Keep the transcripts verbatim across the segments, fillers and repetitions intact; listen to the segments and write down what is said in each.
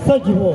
ས་གྱི་བོ།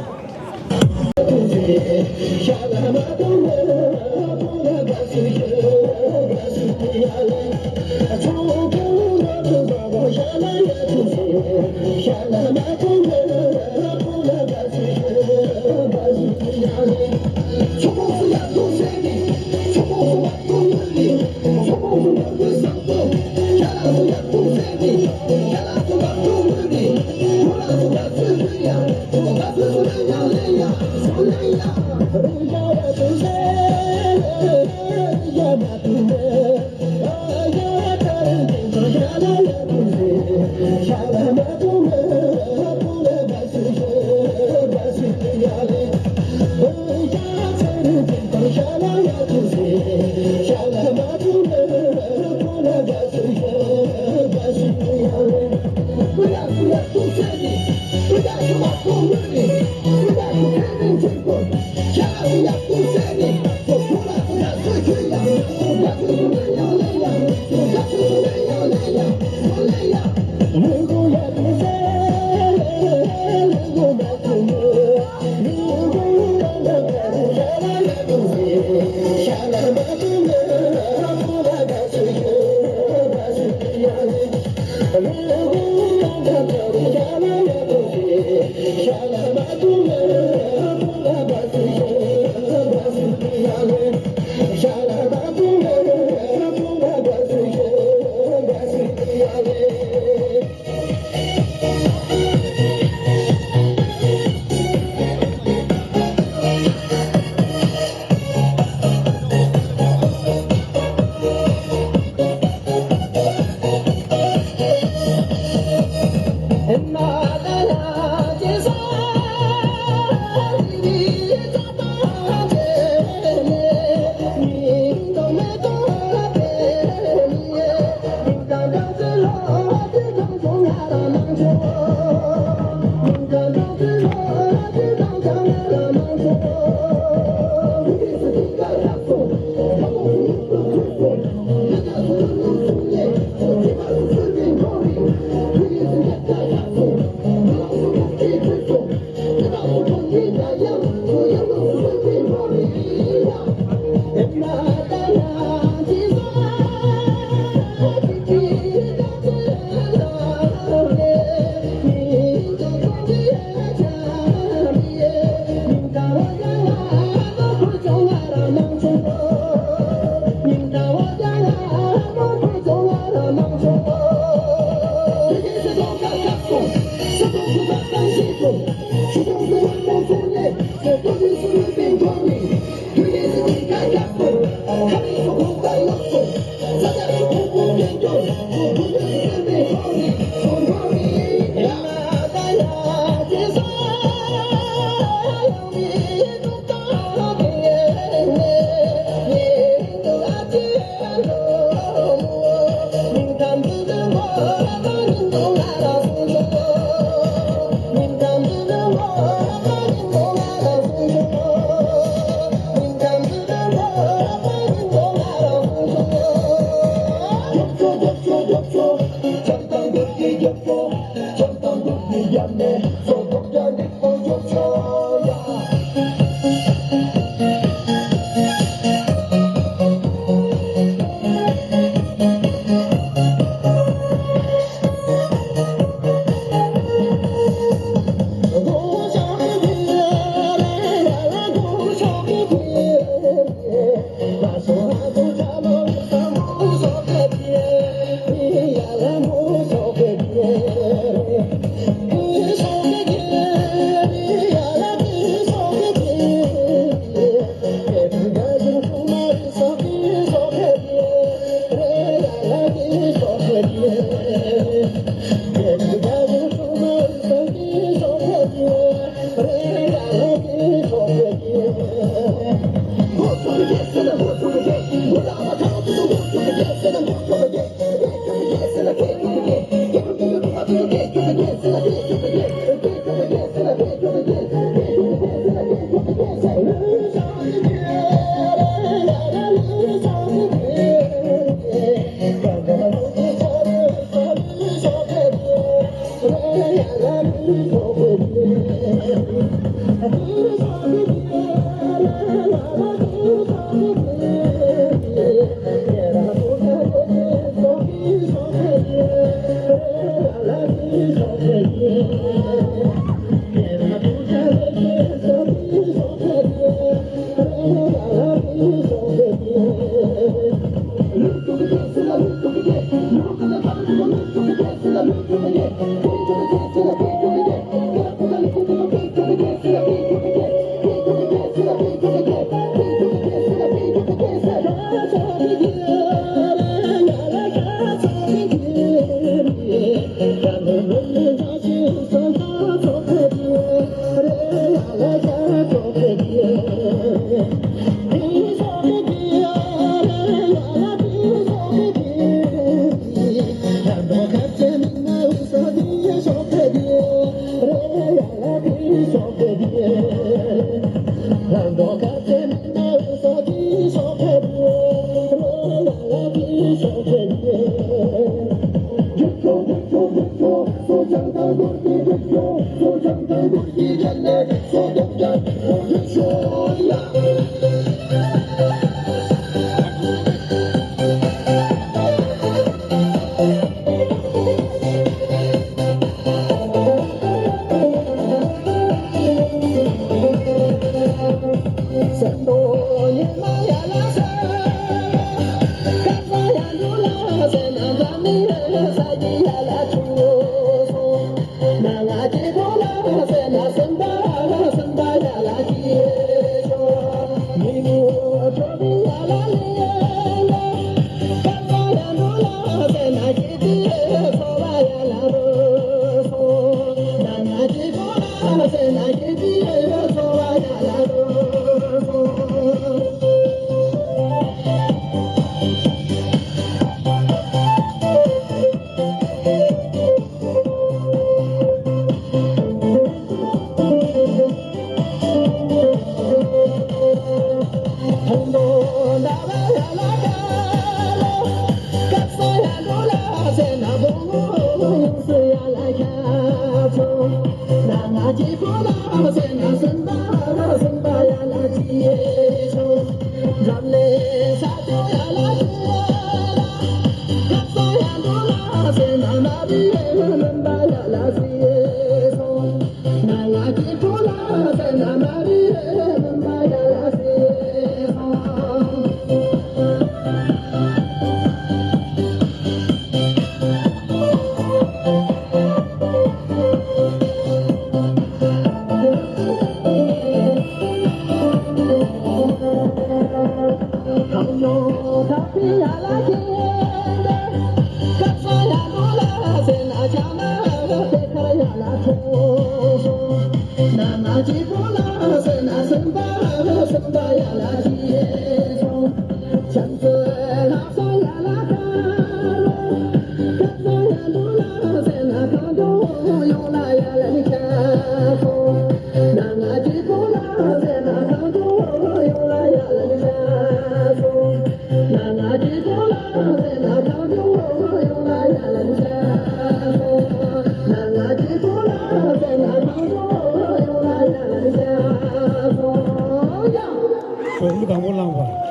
གྲོགས་པོ་དང་པོ་བླངས་པ།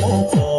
ཕོ་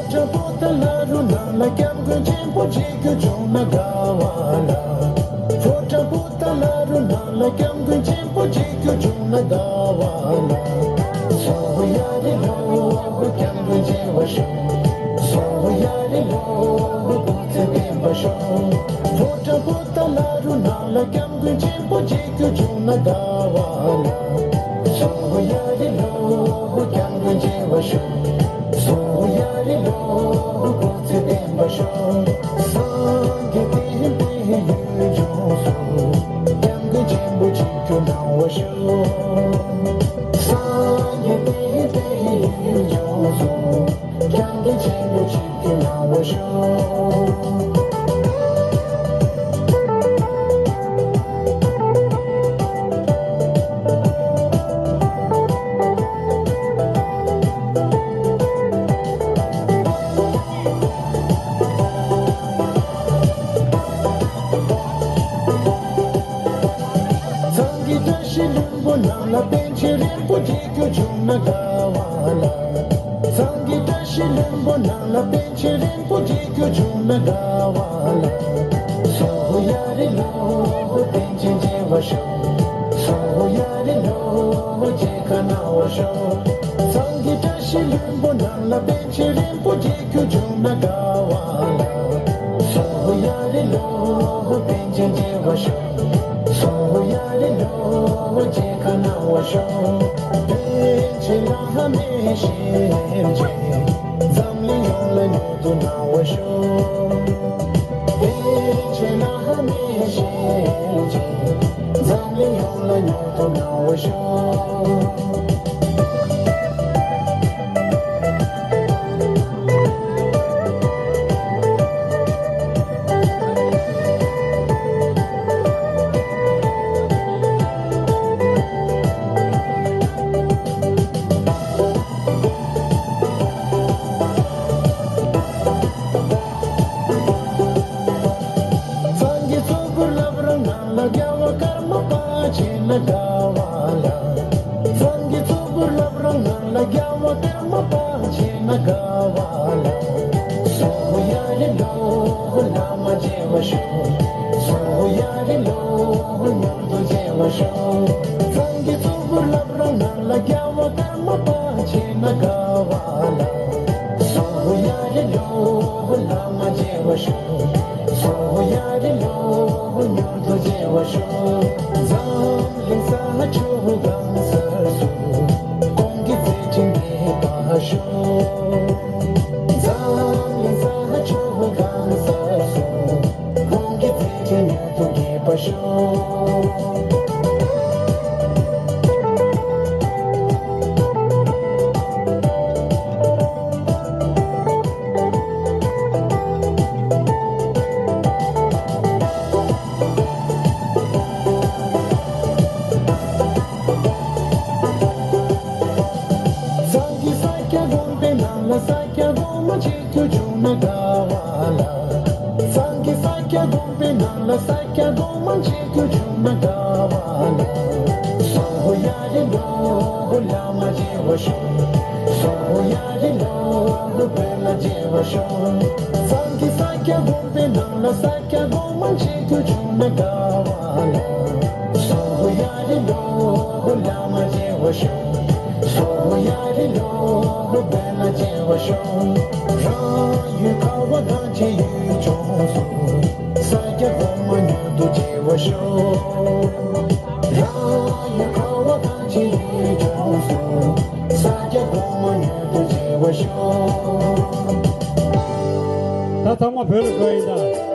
བྲང་པོ་ཏཱ་ལ་རུ་ནང་ལ་སྐྱབས་མགོན་ཆེན་པོ་མཇལ་རྒྱུ་བྱུང་ན་དགའ་བ་ལ། ཕོ་བྲང་པོ་ཏཱ་ལ་རུ་ནང་ལ་སྐྱབས་མགོན་ཆེན་པོ་མཇལ་རྒྱུ་བྱུང་ན་དགའ་བ་ལ། སོ་ཡ་རི་ལོ། སྐྱབས་མགོན་མཇལ་བར་ཤོག་སོ་ཡ་རི་ལོ། སྐུ་ཚེ་བརྟན་པར་ཤོག་ཕོ་བྲང་པོ་ཏཱ་ལ་རུ་ནང་ལ་སྐྱབས་མགོན་ཆེན་པོ་མཇལ་རྒྱུ་བྱུང་ན་དགའ་བ་ལ། སོ་ཡ་རི་ལོ། སྐྱབས་མགོན་མཇལ་བར་ཤོག་སོ་ཡ་རི་ལོ། སྐུ་ཚེ་བརྟན་པར་ཤོག་སངས་རྒྱས་བསྟན་པའི་ཡུལ་ལྗོངས་སུ། སྐྱབས་མགོན་ཆེན་པོ་མཇལ་རྒྱུ་གནང་བར་ཤོག་སངས་རྒྱས་བསྟན་པའི་ཡུལ་ལྗོངས་སུ། སྐྱབས་མགོན་ཆེན་པོ་མཇལ་རྒྱུ་གནང་བར་ཤོག་ཚང་གི་བཀྲ་ཤིས་ལྷུན་པོ་ནང་ལ་པཎ་ཆེན་རིན་པོ་ཆེ་མཇལ་རྒྱུ་བྱུང་ན་དགའ་བ་ལ། ཚང་གི་བཀྲ་ཤིས་ལྷུན་པོ་ནང་ལ་པཎ་ཆེན་རིན་པོ་ཆེ་མཇལ་རྒྱུ་བྱུང་ན་དགའ་བ་ལ། སོ་ཡ་རི་ལོ། པཎ་ཆེན་མཇལ་བར་ཤོག་སོ་ཡ་རི་ལོ། མཇལ་ཁ་གནང་བར་ཤོག་ཚང་གི་བཀྲ་ཤིས་ལྷུན་པོ་ནང་ལ་པཎ་ཆེན་རིན་པོ་ཆེ་མཇལ་རྒྱུ་བྱུང་ན་དགའ་བ་ལ། སོ་ཡ་རི་ལོ། པཎ་ཆེན་མཇལ་བར་ཤོག་སོ་ཡ་རི་ལོ། མཇལ་ཁ་གནང་བར་ཤོག་པཎ་ཆེན་བླ་མའི་ཞལ་མཇལ། འཛམ་གླིང་ཡོངས་ལ་མྱུར་དུ་གནང་བར་ཤོག་པཎ་ཆེན་བླ་མའི་ཞལ་མཇལ། འཛམ་གླིང་ཡོངས་ལ་མྱུར་དུ་གནང་བར་ཤོག་ཚང་གི་གཙོ་བོ་བླ་བྲང་ནང་ལ་རྒྱལ་བ་ཀརྨ་པ་མཇལ་ན་དགའ་བ་ལ། ཚང་གི་གཙོ་བོ་བླ་བྲང་ནང་ལ་རྒྱལ་བ་ཀརྨ་པ་མཇལ་ན་དགའ་བ་ལ། སོ་ཡ་རི་ལོ། བླ་མ་མཇལ་བར་ཤོག་སོ་ཡ་རི་ལོ། མྱུར་དུ་མཇལ་བར་ཤོག་ཚང་གི་གཙོ་བོ་བླ་བྲང་ནང་ལ་རྒྱལ་བ་ཀརྨ་པ་མཇལ་ན་དགའ་བ་ལ། སོ་ཡ་རི་ལོ། བླ་མ་མཇལ་བར་ཤོག་སོ་ཡ་རི་ལོ། མྱུར་དུ་མཇལ་བར་ཤོག་འཛམ་གླིང་ས་ཕྱོགས་གང་སར་སུ། ཁོང་གི་བརྩེ་ཆེན་རྒྱས་པར་ཤོག་འཛམ་གླིང་ས་ཕྱོགས་གང་སར་སུ། ཁོང་གི་བརྩེ་ཆེན་མྱུར་དུ་རྒྱས་པར་ཤོག་སངས་རྒྱས་ས་སྐྱ་དགོན་པའི་ནང་ལ་ས་སྐྱ་སྒོ་མང་མཇལ་རྒྱུ་བྱུང་ན་དགའ་བ་ལ། སངས་རྒྱས་ས་སྐྱ་དགོན་པའི་ནང་ལ་ས་སྐྱ་སྒོ་མང་མཇལ་རྒྱུ་བྱུང་ན་དགའ་བ་ལ། སོ་ཡ་རི་ལོ། བླ་མ་མཇལ་བར་ཤོག་སོ་ཡ་རི་ལོ། བོད་ལ་མཇལ་བར་ཤོག་སངས་རྒྱས་ས་སྐྱ་དགོན་པའི་ནང་ལ་ས་སྐྱ་སྒོ་མང་མཇལ་རྒྱུ་བྱུང་ན་དགའ་བ་ལ། སོ་ཡ་རི་ལོ། བླ་མ་མཇལ་ ད་ཚང་མ་བོད་ལ་འགྲོ་ཡིན་ད།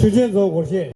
ཆོས་ཅན་རྫོང་སྒོར་གཞས།